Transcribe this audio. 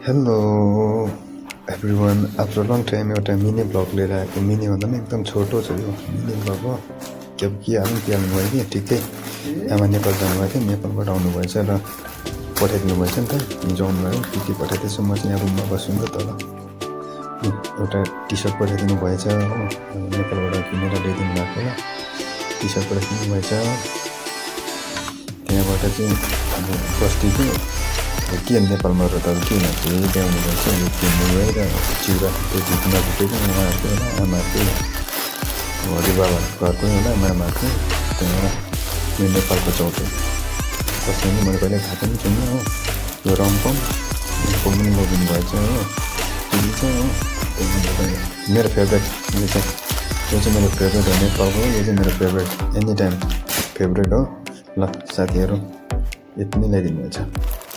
hello everyone after long time एउटा mini blog लिएर आएको मिनी भन्दा पनि एकदम छोटो छ यो मिनी ब्लग हो के हाल्नु भयो कि ठिकै आमा नेपाल जानुभएको थियो नेपालबाट आउनुभएछ र पठाइदिनु भएछ नि त हिजो आउनुभयो के पठाइदिएछु म चाहिँ यहाँ रुममा बस्छु नि त तल एउटा टी सर्ट पठाइदिनु भएछ हो नेपालबाट किनेर ल्याइदिनु भएको होला टी सर्ट पठाइदिनु भएछ त्यहाँबाट चाहिँ अब बस्तीको के नेपालमा र त के भन्छ ल्याउनु भएछ यो किन्नु गएर चिउरा त्यो झुक्न झुटेको उहाँहरूको होला आमाहरूको हरि बाबाको घरको होला मामाको त्यहाँबाट यो नेपालको चौटो कसैले मैले पहिला खाएको पनि छैन हो यो रम्पम पनि लगिनु भएछ हो चिली छ हो मेरो फेभरेट यो चाहिँ मेरो फेभरेट हो नेपालको यो चाहिँ मेरो फेभरेट एनी टाइम फेभरेट हो ल साथीहरू यति नै ल्याइदिनु भएछ